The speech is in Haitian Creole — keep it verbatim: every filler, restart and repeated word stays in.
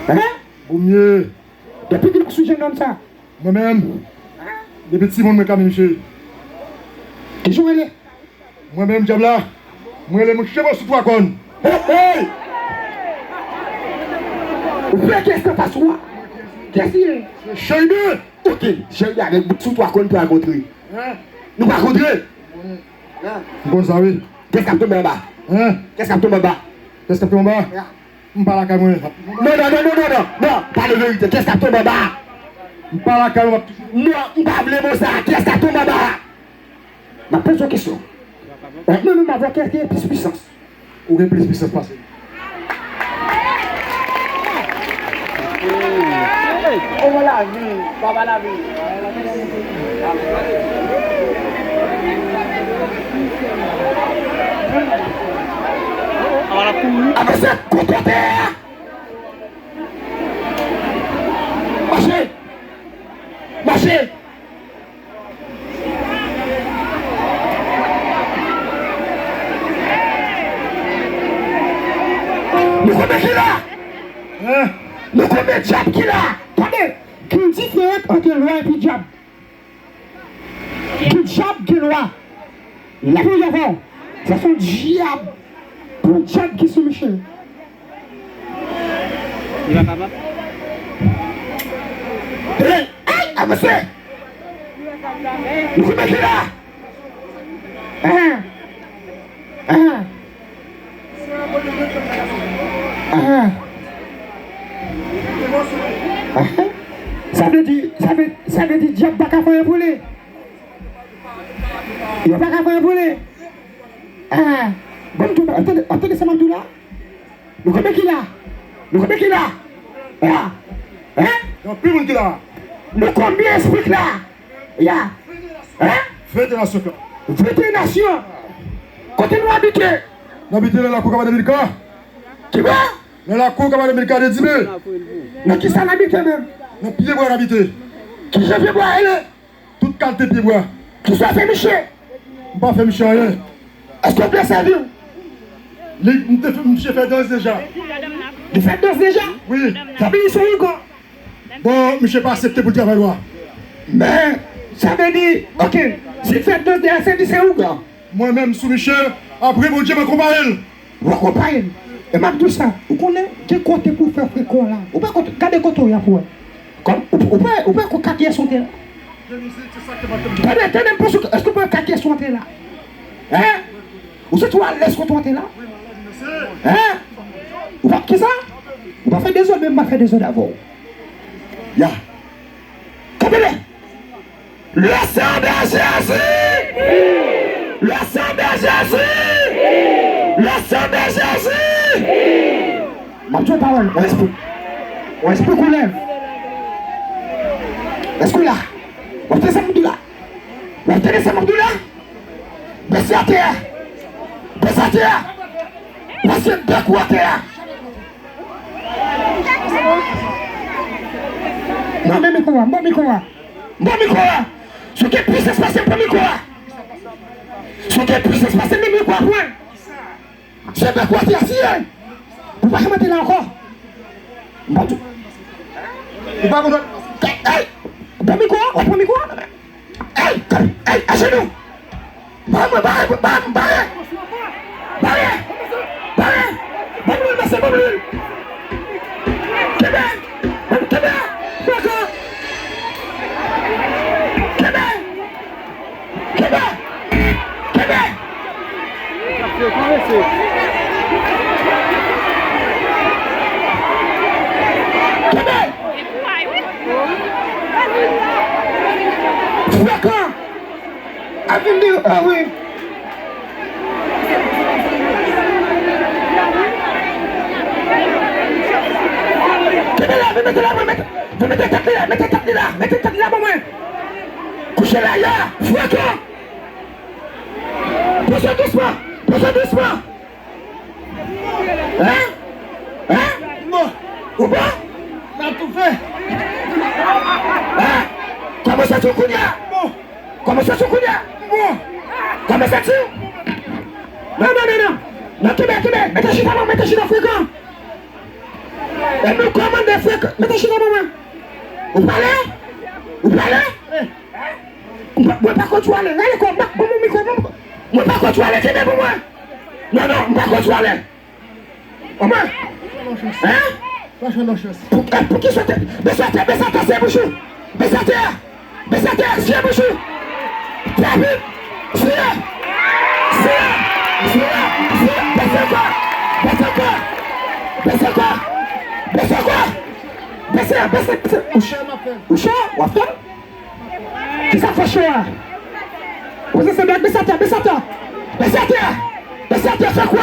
Hein? Gomye. Depi ki lè w sou jennonm sa? Mwen menm, depi timoun mwen ka menm che. Kijan w rele? Mwen menm dyab la, mwen rele moun cheve sou twa kòn. Hey, hey! Ou fè kès anfas ou a? Kès li ye? Se Cheribe! Ok, Cheribe avèk bout sou twa kòn pral kontre. Hein? Nou pral kontre? M konn sa wi. Kès k ap tonbe anba? Hein? Kès k ap tonbe anba? Kès k ap tonbe anba? Ya. M pa lakay mwen. Non, non, non, non, non, non, non, pale verite. Kès k ap tonbe anba a? M pa lakay mwen, m ap toujou. Non, m pa vle mo sa a. Kès k ap tonbe anba a? M ap poze w kesyon. Ant mwen menm avè w, kès ki gen plis pwisans? Ou gen plis pwisans pase m. Oman lavi, papa lavi. Avanse kont tè a. Mache! Mache! Nou konbyen ki la? Hein? Nou konbyen dyab ki la? Tande, ki diferans ant lwa epi dyab? Gen dyab, gen lwa. Lapli avè w. Sa se yon dyab. Pou dyab ki sou Michel. Li pa kapab. Hey, hey, avanse. Nou konbyen ki la? Ah. Ah. Ah. Ah. Sa vle di, sa vle, sa vle di dyab pa ka fè anyen pou li. Yo pa ka fè anyen pou li. Ah. Bon, tou, tande, tande sa m ap di w la. Nou konbyen ki la? Nou konbyen ki la? Ah. Hein? Gen anpil moun ki la. Nou konbyen espri k la? Ya. Hein? Venteyen nasyon k la. Venteyen nasyon. Kote nou abite? Nou abite nan lakou Kabann Milka. Ki bò? Nan lakou Kabann Milka de Dibe. Nan ki sa n abite menm? Nan pye bwa n abite. Ki jan pye bwa a rele? Tout kalite pye bwa. Kisa w fè misye? M pa fè misye anyen. Èske w vle sèvi w? Li, m te fè, misye fè dans deja. Li fè dans deja? Wi. Sa vle di se ougan. Bon, misye pa aksepte pou l travay lwa. Men, sa vle di, ok, si l fè dans deja, se di se ougan. Mwen menm sou misye, apre Bondye, mwen konpare l. W akonpaye m. E m ap di w sa, ou konnen, gen kote pou w fè frekan w la. Ou pa kote, gade kote w ye pou wè. Kòm, ou, ou pa, ou pa wè kat yè sou tè la? Tande, tande, m poze w, èske ou pa wè kat yè sou tè la? Hein? Ou santi w alèz kote w antre la? Hein? Ou pa, kisa? Ou pa fè dezòd, men m pa fè dezòd avè w. Ya. Kanpe la! Le sang de Jésus! Le sang de Jésus! Le sang de Jésus! M ap di w pawòl, yon espri. Yon espri koulèv. Èske w la? W ap tande sa m di w la? W ap tande sa m ap di w la? Bese atè a! Bese atè a! Pase bèk ou atè a! Mwen men mikwo a, mwen mikwo a. Mwen mikwo a. Si w gen pwisans pase m, pran mikwo a. Si w gen pwisans pase m, men mikwo a pran. Se bèk ou atè a, siye. Ou pa ka monte la ankò. M pa tou. Ou pa konn. Ey! Pran mikwo a, w ap pran mikwo a. Ey! Ey! Ajenou! Ba mwen, ba mwen, ba mwen, ba mwen! Ba mwen! Ba mwen! Ba mwen, mesye, ba mwen! Kenbe! Kenbe! Kenbe! Kenbe! Kenbe! Kenbe! Frekan! Avin di, ah wi. Kenbe la, vin mete la, mete, vin mete tèt li la, mete tèt li la, mete tèt li la pou mwen. Kouche la, ya, frekan. Poze dousman, poze dousman. Hein? Hein? Bon. Ou bon? N ap toufe. Hein? Kòman w santi w kounye a? Bon. Kòman w santi w kounye a? Bon. Kòman w santi w? Non, non, non, non. Non, kenbe, kenbe. Mete chita, non, mete chita frekan. E nou kòmande frekan. Mete chita pou mwen. Ou pale? Ou pale? Mwen pa, mwen pa kontwole. Rale kò, mwen, mwen, mwen, mwen, mwen pa kontwole, kenbe pou mwen. Non, non, mwen pa kontwole. Oman? Hein? Pou, eh, pou ki sa te? Bese atè, bese atè, siye bouch ou. Bese atè. Bese atè, siye bouch ou. Trè vit. Siye. Siye. Siye. Siye. Bese ankò. Bese ankò. Bese ankò. Bese ankò. Bese, bese, bese. Ou cho? Ou cho? W ap fè? Kisa k fè cho a? Ou se se blag, bese atè, bese atè. Bese atè. Bese atè, fè kwè.